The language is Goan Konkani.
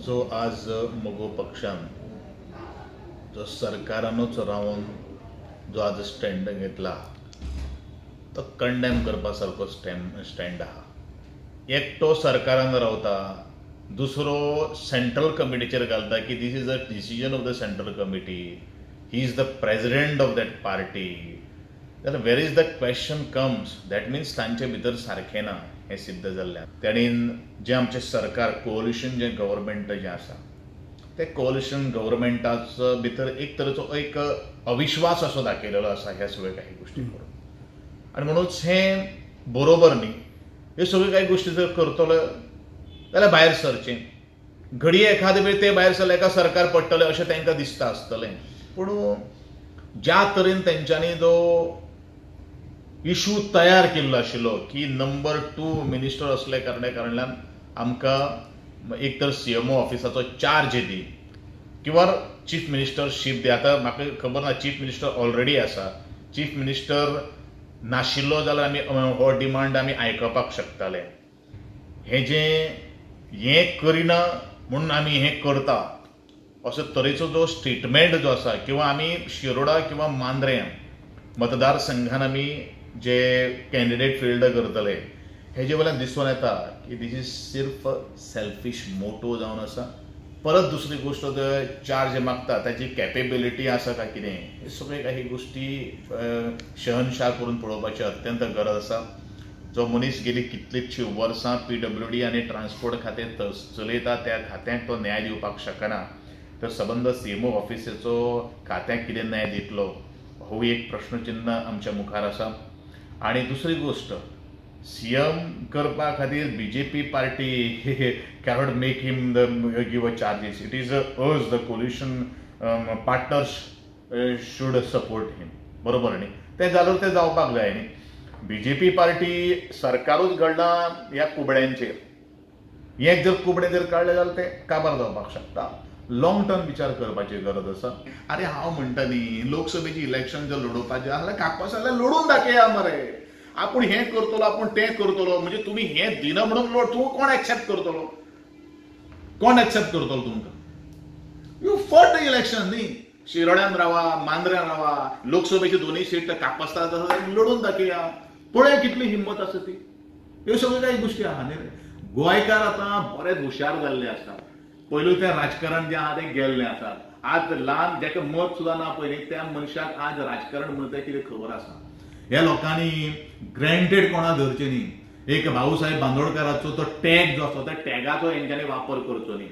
जो आज मगो पक्षान जो सरकारानूच रावन जो आज स्टँड घेतला तो कंडेम करपा सारको स्टँड आहा. एकटो सरकारान रावता, दुसरो सेंट्रल कमिटीचेर घालता की this is a decision of the central committee, he is the president of that party. जाल्यार where is the question comes, that means तांचे भितर सारकें ना हें सिद्ध जाल्लें. ताणें जें आमचें सरकार कोअलिशन जें गव्हर्मेंट जें आसा तें कोअलिशन गव्हर्मेंटाचो भितर एक तरेचो एक अविश्वास असो दाखयलेलो आसा ह्या सगळ्या काही गोश्टी करून. आनी म्हणूनच हें बरोबर न्ही. ह्यो सगळ्यो काही गोश्टी जर करतलो जाल्यार भायर सरचें, घडये एखादे वेळ ते भायर सरले एका सरकार पडटलें अशें तांकां दिसता आसतलें. पूण ज्या तरेन तेंच्यांनी जो इशू तयार केल्लो आशिल्लो की नंबर 2 मिनिस्टर असल्या कारणान आमकां एक तर सीएमओ ऑफिसाचो चार्ज दी किंवा चीफ मिनिस्टरशीप दी. आतां म्हाका खबर ना, चीफ मिनिस्टर ऑलरेडी आसा, चीफ मिनिस्टर नाशिल्लो जाल्यार आमी हो डिमांड आमी आयकपाक शकताले. हें जें हें करिना म्हणून आमी हें करता असो तरेचो जो स्टेटमेंट जो आसा किंवा आमी शिरोडा किंवा मांद्रें मतदारसंघान आमी जे कॅन्डिडेट फिल्ड करतले हेजे वयल्यान दिसून येता की this is सिर्फ सेल्फीश मोटो जावन आसा. परत दुसरी गोश्ट चार्ज मागता ताची कॅपेबिलिटी आसा काय कितें, हे सगळे काही गोश्टी शहनशाह करून पळोवपाची अत्यंत गरज आसा. जो मनीस गेली कितलींशीं वर्सां पीडब्ल्यूडी आनी ट्रान्सपोर्ट खातें चलयता त्या खात्याक तो न्याय दिवपाक शकना, तर सबंद सीएमओ ऑफिसाचो खात्याक कितें न्याय दितलो हो एक प्रश्नचिन्ह आमच्या मुखार आसा. आनी दुसरी गोश्ट, सीएम करपा खातीर BJP party cannot make him the give a charges. It is us the coalition partners should support him. बरोबर न्ही? तें जाल्यार तें जावपाक जाय न्ही. बीजेपी पार्टी सरकारूच घडलां ह्या कुबड्यांचेर, हें जर कुबडें जर काडलें जाल्यार तें काबार जावपाक शकता. लॉंग टर्म विचार करपाची गरज आसा. आरे हांव म्हणटा न्ही, लोकसभेची इलेक्शन जर लडोवपाचें आसल्यार कापास जाल्यार लडून दाखया मरे. आपूण हें करतलो, आपूण तें करतलो, म्हणजे तुमी हें दिना म्हणून तूं कोण एक्सेप्ट करतलो, कोण एक्सेप्ट करतलो तुमकां? You fought the election न्ही. शिरोड्यान रावा, मांद्र्यान रावा, लोकसभेची दोनूय सीट कापस्ता लडून दाखया, पळया कितली हिंमत आसा ती. ह्यो सगळ्यो काही गोश्टी आहा न्ही. गोंयकार आतां बरेच हुशार जाल्ले आसा. पयलू तें राजकारण जें आहा तें गेल्लें आसा. आज ल्हान जाका मत सुद्दां ना पयलीं त्या मनशाक आज राजकारण म्हणटा तें कितें खबर आसा. ह्या लोकांनी ग्रँटेड कोणा धरचें न्ही. एक भाऊसाहेब बांदोडकाराचो तो टॅग जो आसा त्या टॅगाचो हेंच्यांनी वापर करचो न्ही.